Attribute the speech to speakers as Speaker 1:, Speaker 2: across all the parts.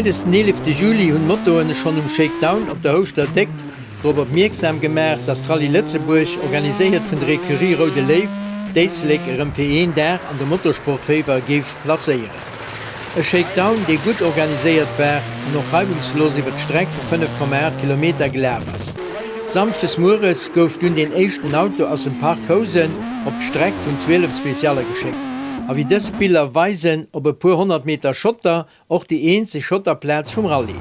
Speaker 1: Freides den 11 Juli hunn d'Motoen schonn um Shakedown op der Houschter Déckt drop opmierksam gemaach, dass d'Rallye Lëtzebuerg, organiséiert vun der Ecurie Roude Léiw, d'Éislek erëm fir een Dag an de Motorsportféiwer géif placéieren. E Shakedown, dee gutt organiséiert war an och reiwungslos iwwer d'Streck vu 5,8 Kilometer gelaf ass. Samschdes mueres gouf dunn deen éischten Auto aus dem Park Housen op d'Streck vun 12 Specialle geschéckt a wéi dës Biller weisen, op e puer 100 Meter Schotter Och déi eenzeg Schotterplaz vum Rallye.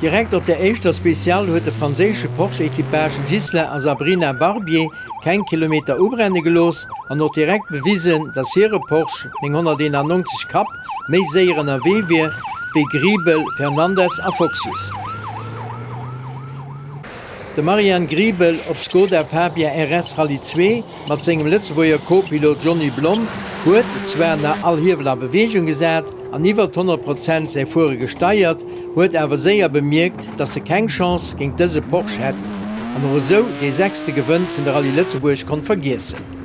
Speaker 1: Direkt op der éischter Speciale huet de franséische Porsche-Equipage Ghislain a Sabrina Barbier keng Kilometer ubrenne gelooss an och direkt bewisen, dass hire Porsche 991 Cup méi séier ënnerwee wier wéi Griebel, Fernandes a Foxius. De Marian Griebel op Skoda Fabia RS Rallye 2 mat sengem Lëtzebuerger Co-Pilot Johny Blom huet zwar nach all Hiewel a Beweegung gesat an iwwert 100 Prozent säi Fuere gesteiert, huet awer séier bemierkt, dass e keng Chance géint dëse Porsche hätt an och esou dee sechste Gewënn vun der Rallye Lëtzebuerg konnt vergiessen.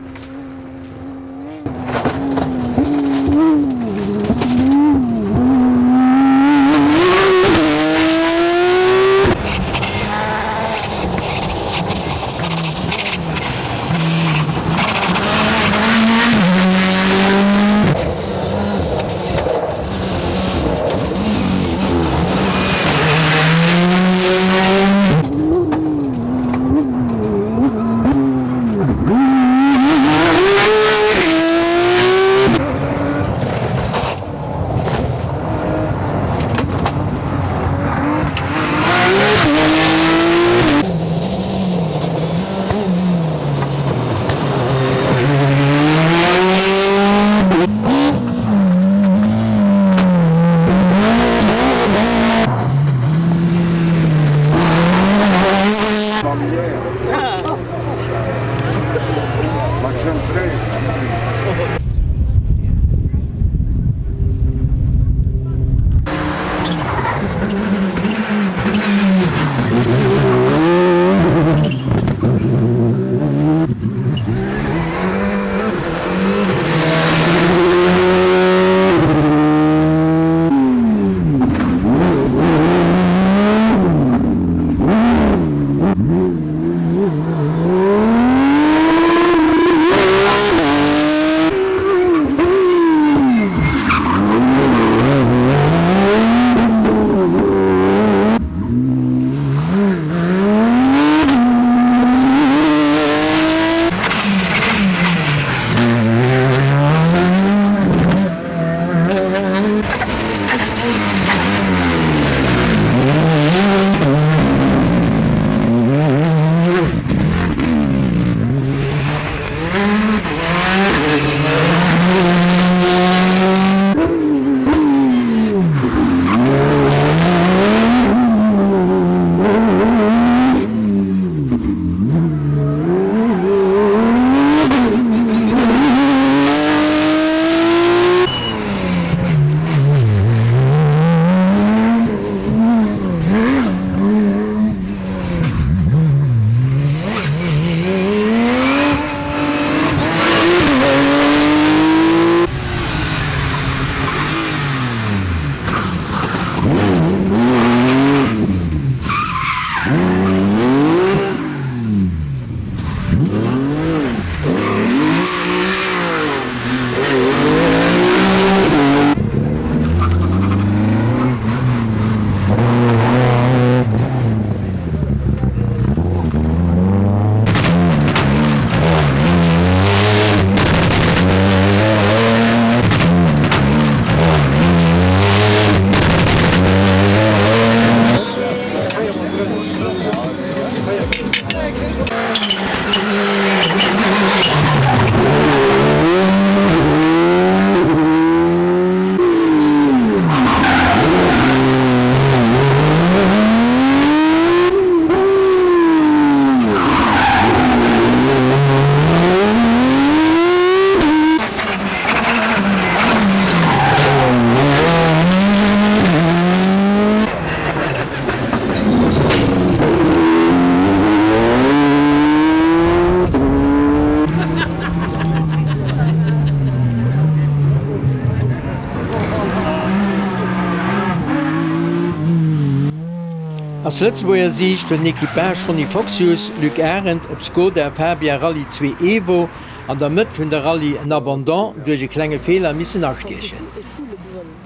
Speaker 1: Aus Lëtzebuerger Siicht huet den Equipage Ronny Foxius, Luc Arendt op Skoda Fabia Rallye 2 Evo an der Mëtt vun der Rallye en Abandon duerch e klenge Feeler missen astiechen.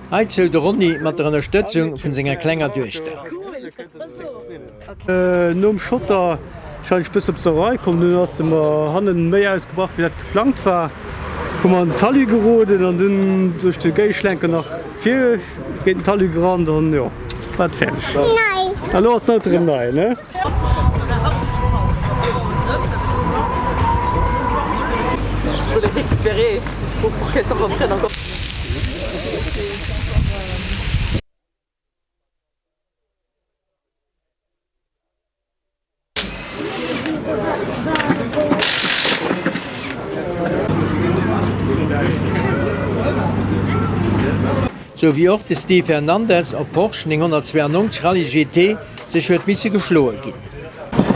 Speaker 1: Heizou de Ronny mat der Ënnerstëtzung vun senger klenger Duechter.
Speaker 2: Nom Schotter schein ech bëssen op Sauerei komm, dunn ass se mer hannen méi ausgebrach wéi dat geplangt war. Hu mer an den Talus geroden an dunn duerch de Géigeschlenker nach vir géint den Talus gerannt an jo war et fäerdeg. Elo ass den Auto rëm nei ne?
Speaker 1: Sou wéi och de Steve Hernandez op Porsche 992 Rallye GT sech huet misse geschloe ginn.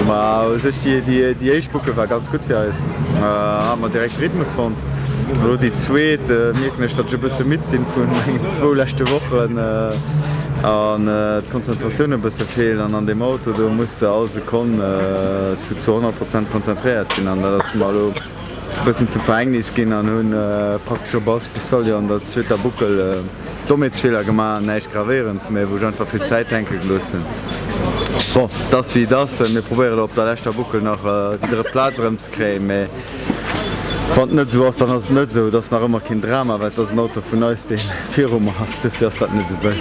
Speaker 3: Ma u sech déi éischt Boucle war ganz gutt fir eis, hate mer direkt Rhythmus fonnt. Elo déi zweet mierken ech, datt ech e bësse midd sinn vun mengen zwou leschte Wochen an d'Konzentratioun e bësse feelt. An an deem Auto do muss de all Sekonn zu 100 Prozent konzentréiert sinn an dat ass mer elo e bëssen zum Verhängnis ginn an hunn praktesch op all Spissolio an der zweeter Boucle Dommheetsfeeler gemaach, näischt gravéierends, mä wou ech einfach vill Zäit hänke gelooss hunn. Bon, et ass wéi et ass, mir probéiere elo op der leschter Boucle nach déi drëtt Plaz erëmzekréien, mä wann et net esou ass, dann ass et net esou. Et ass nach ëmmer keen Drama, well et ass en Auto vun eis, dee viru mer ass, dofir ass dat net esou wëll.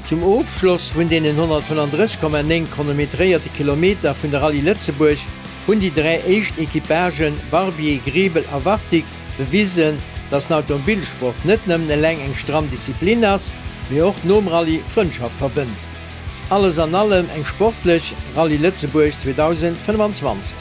Speaker 1: Zum Ofschloss vun deenen 135,9 chronometréierte Kilometer vun der Rallye Lëtzebuerg hunn déi 3 éischt Equipagen, Barbier, Griebel a Wartig, bewisen, dass den Automobilsport net nëmmen eleng eng stramm Disziplin ass, mee och nom Rallye Frëndschaft verbënnt. Alles an allem eng sportlech Rallye Lëtzebuerg 2025.